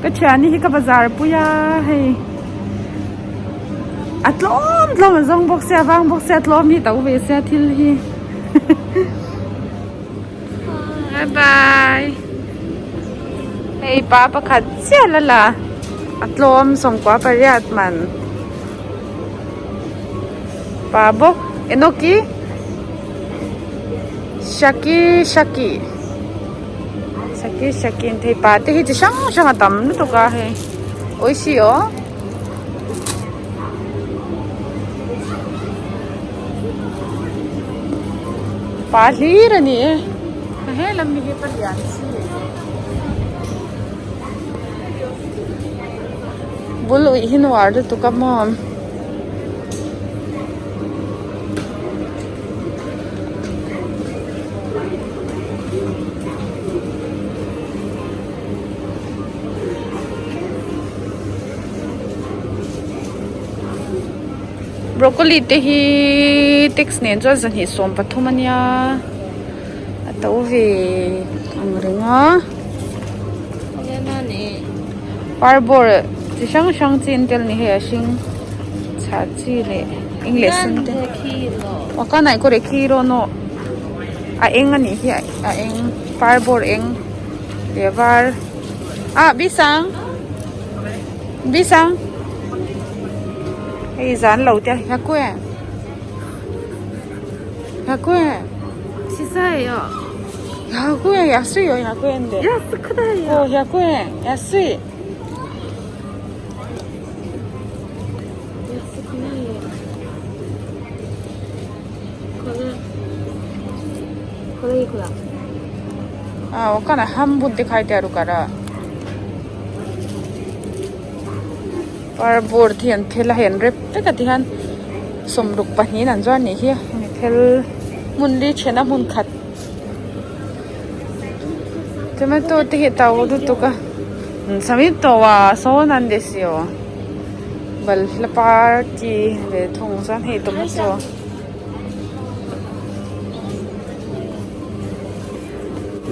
Ka thiani hi ka bazar pui a hei a tlawm tlawm a zawng bawk sia vang bawk sia tlawm hi to ve sia thil hi bye bye hei pa pakhat chiah la la a tlawm sawmkua pariat man pa bawk enoki shaki shaki. Saki saki an thei pa te hi chi hrang hrang a tam lutuk a hei awisi aw. Pa hlir a ni e helam mi hi palian chi bul uih hi nuar lutuk a maw. Broccoli te hi tax nen chuan 230 ania a to ve ang reng a parbawr chi hrang hrang chi an tel a ni hei a hring chhah chi leh eng leh sen te wakanai kawr e khi rawn aw a eng a nih hi a eng parbawr eng leh var ah bisang bisang hei zan lo te hakue hakue hakue yasui yo hakue ende oh hakue yasui ああ、わかんない。半分って書いてあるから。Par bawr te hi an phel a, hei an rep vek a tihian sawmruk pahnihin an zuar nih hi hemi phel hmun li thena hmun khat tomato te hi a to lutuk a tomato a sawn an desu balhla par chi ve thung chuan hei tomato.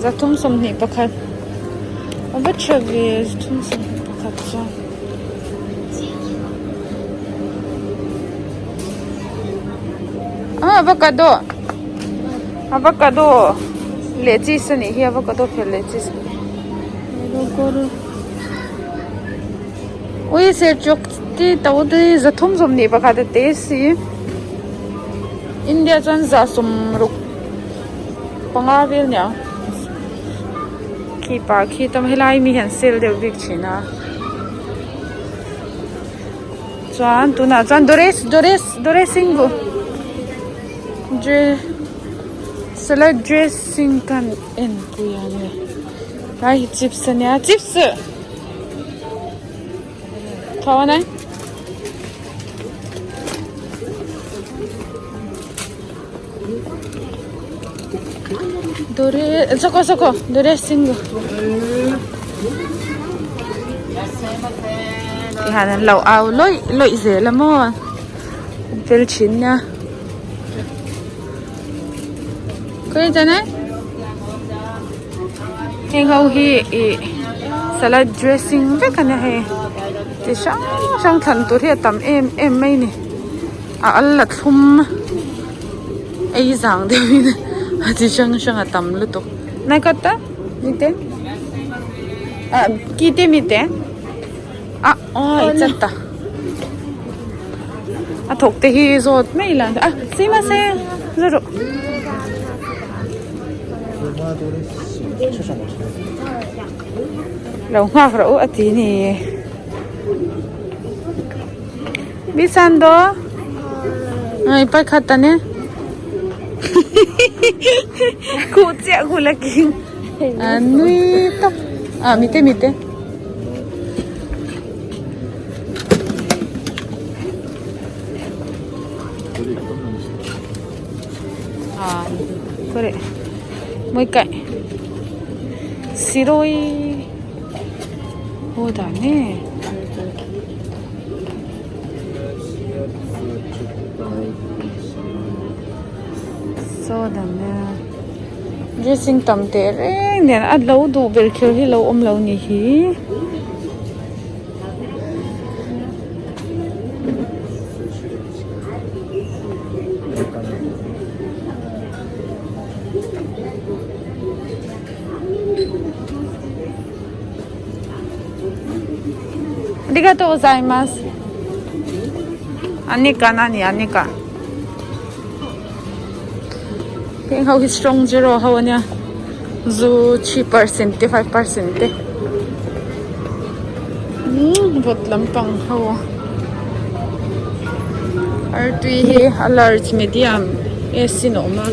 Zathum sawmhnih pakhat a va tha ve zathum sawmhnih pakhat chuan ah avocado avocado leh cheese a nih hi avocado fel leh cheese ui serchuk te to te zathum sawmhnih pakhat a te si India chuan za sawmruk. Panga vel nia khi pa khi tam helai mi hian sale deuh bik thin a chuan tunah chuan dress dress dressing bu dre salad dressing kan en pui a ni lai hi chips ania chips thaw a nai. どれそこそこドレッシングtihian an lo au lawih lawih zel a maw an fel thin nia khawi chuan e heng ho hi ih salad dressing vek a nia hei chi hrang hrang thlan tur hi a tam em em mai a ni. A al la thlum ei zang deuhin a chi hrang hrang a tam lutuk naikawt a mite ah kite mite ah aw i chat ta a thawk te hi zawt mai ila ah sumimasen zawt rawh. Lo nghak rawh u a ti ni. Bisando いっぱい買ったねこっちやこらきあぬいとあ見て見てあこれもう一回白い方だねそうだねdressing tam teh reng nen a lo duh ber kher hi lo awm lo ni hi. Arigatou gozaimasu. Anika nani anika. Heng ho hi strong zero ho ania zu 3% te 5% te umm vawt lampang ho artui hi a large medium s in a awm a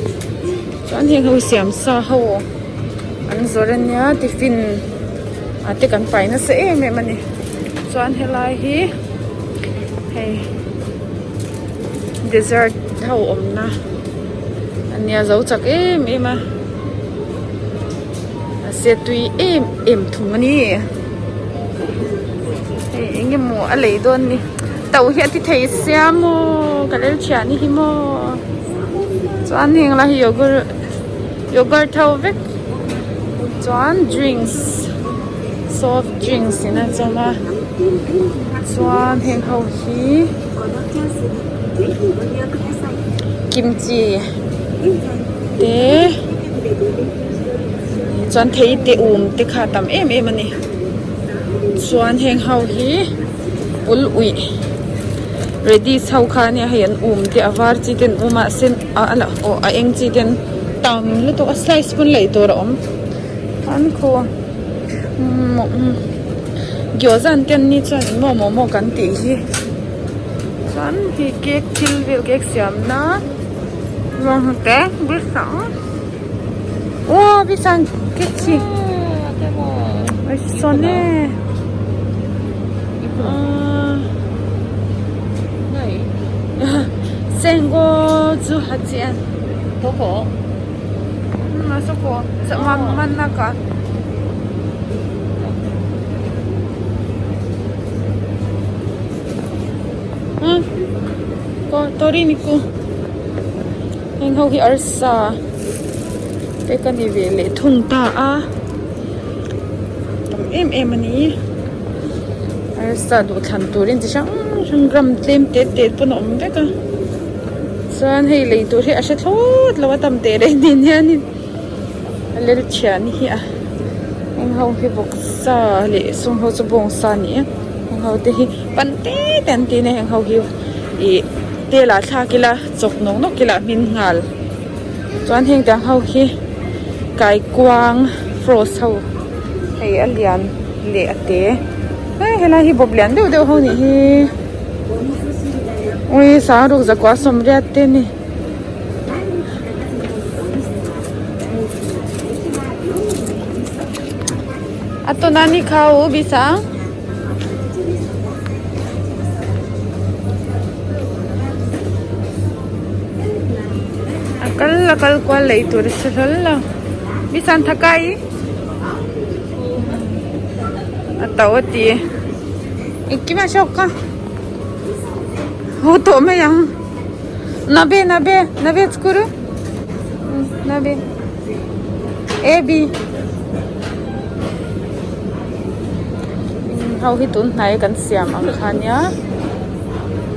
chuan heng ho hi siam sa ho an zawrh ania tiffin ah te kan pai nasa em em ani chuan helai hi hei. Dessert ho awmna ania zo chak em em a mahse tui em em thung a ni hei eng emaw a lei dawn ni to hi a ti thei sia maw ka lel thian hi maw chuan heng lai hi yogurt yogurt ho vek chuan drinks soft drinks in a chawm a chuan heng ho hi kimchi te chuan thei te um te kha a tam em em a ni chuan heng ho hi pul uih radish ho kha ania hei an um te a var chi ten um a a sen aw a eng chi ten tam lutuk a slice pawn lei tur a awm. An khaw gyoza an ken ni chuan eng maw momo kan tih hi chuan hei cake thil vel cake siam na bawnghnute bawlhhlawh aw bisan cake chi sawn e sengo chu ha chian. Toriniku heng ho hi arsa te ka ni ve leh thung ta a tam em em a ni arsa duh thlan turin chi hrang hrang gram tlem tet tet pawn a awm vek a. Chuan hei lei tur hi a hre thlawt lo a tam teh reng nen hianin a lel thian hi a eng ho hi vawksa leh sum ho chu bawngsa a ni a heng ho te hi pan te te an tih na heng ho hi ih tel ah thlak ila chawk nawk nawk ila a hmin nghal chuan heng dang ho hi kaikuang frost ho hei a lian leh a te he helai hi bawp lian deuh deuh ho nih hi. Ui sang ruk zakua sawmriat te a ni. A tawn a ni kha u bisang. A kal a kal kual lei tur a si hlawl lo. Bisang thakai. A to a ti. Engkim a hrawk a haw tawh mai ang nabe nabe nabe chukuru nabe ebi ho hi tun hnai kan siam ang kha nia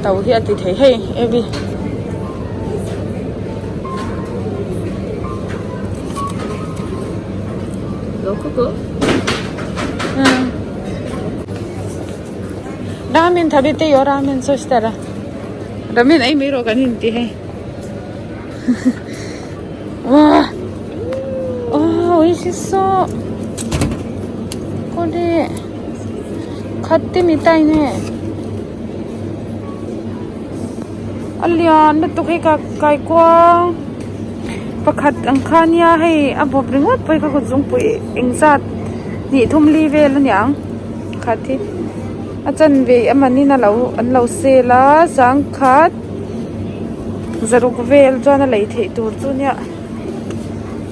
to hi a ti thei hei ebi. Ramen thabete yo ramen soしたらramen ei mai rawh kan inti hei wa oh oishiso これ買ってみたいねa lian lutuk hei ka kaikuang pakhat ang kha nia hei a bawp ringawt pawh hi ka kut zungpui engzat hnih thum li vel a niang khat hi a chanve a manin a lo an lo sale a sangkhat zaruk vel chuan a lei theih tur chu nia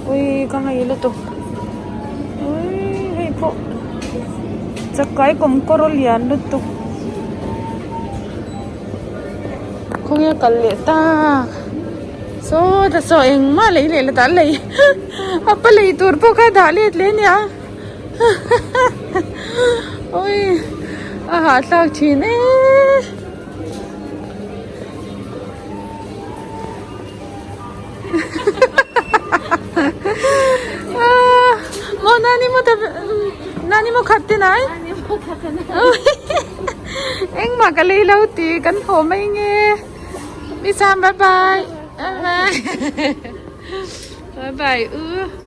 ui ka ngei lutuk ui hei pawh chakai kawmkawr a lian lutuk. Khawnge kal leh tak saw ta saw engmah lei leh la ta lei a pa lei tur pawh kha dah let leh ania ui a hahthlak thin e. Engmah ka lei lo tih kan haw mai nge. Mi Sam bye bye. Bye bye. Bye bye u.